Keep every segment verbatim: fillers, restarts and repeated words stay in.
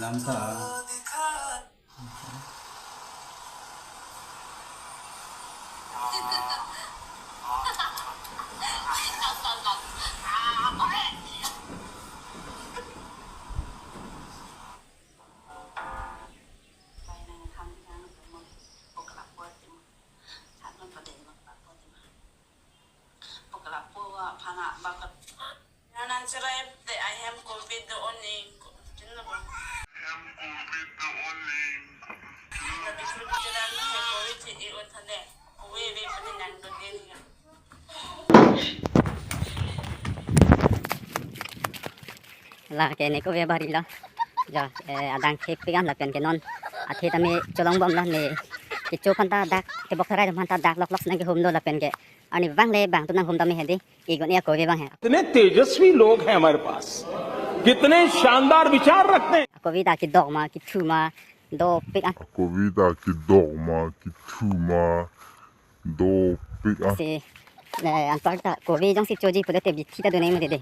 Lam ta. Nang cherai te I have covid do oning. Tina ba. Labi chuti cherai nang hai covid che e-un thane. Ove ove puni nang do den ya. La ke ne ko ve bari la. Jo, eh, adang thepik an lapen ke non athe tame cholong bom la ne. Kecho aphan ta dak, tebok tharai aphan ta dak lok lok si nangkehum do lapen ke. Arnivang le bang atum nanghum tame hedi. Igun ya covid bang he. कितने तेजस्वी लोग हैं हमारे पास, कितने शानदार विचार रखते हैं। Covid ta kedok ma, kethu ma, dopik an. Covid ta kedok ma, kethu ma, dopik an. Si, eh, anparta covid jongsi choji pule te bithi ta do nangji mati de.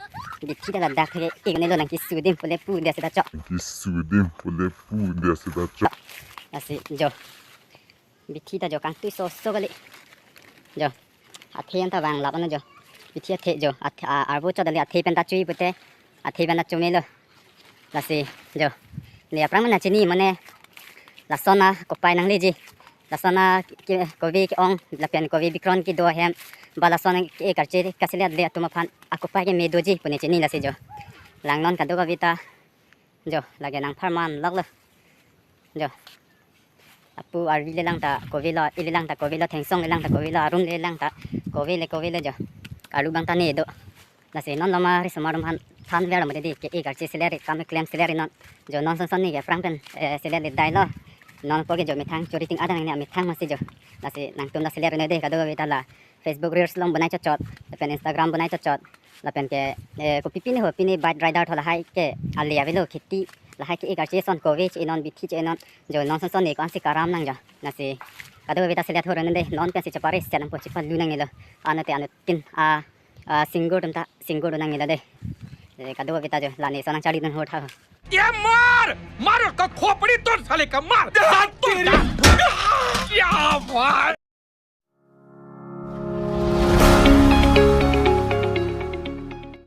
Bithi ta ladak ke igun lo nangkesu adim pule pu dia seta chok. Kesu adim pule pu dia seta chok. Lasi jo. Bithi ta jo kangtui soso kali. Jo. Athe an ta vang lap ano jo. Bithi athe jo. Athe, a, arvo chot dali athe pen ta chui pute. Athe pen ta chomelo. Lasi jo. Le aphrang mana chini mane. Lason akopai nangleji. Lason a ke, covid ke-ong lapen covid bikron kedo ahem. Ba lason ke karche kaselet le atum aphan akopai keme doji pune chini lasi jo. Lang non kadokave ta. Jo, lake nangpharman lok lo. Jo. Apu arvi le lang ta covid lo, ili lang ta covid lo, thengsong le lang ta covid lo, arum le lang ta covid le covid le jo. Arlo bang ta ne do. Lasi non loma risomar atum aphan thanver lo mati di ke-e karche selet re, kam keklem selet re non. Jo non son son ni ke aphrang pen, eh, selet le dai lo. Non apor ke jo methang chori ting adang ne amethang masi jo. Lasi nangtum ta selet re ne de kadokave ta la. Facebook Reels along bonai chotchot, lapen Instagram bonai chotchot, lapen ke, eh, kopi pine ho pine bike rider tho lahai ke ale avelo kheti, lahai ke-e karche ason covid che non bithi che non, jo non son son ne ko-ansi karam nang jo, lasi kadokave ta selet ho rene de, non pensi chapare se nangpo chepalu nangnelo, anute anuttin a, a, single atum ta single do nangnelo de, eh, kadokave ta jo, la ne son nangcharli dun ho tha ho. ये मार, मार उसका खोपड़ी तोड़ साले का, मार। तेरी क्या भाई।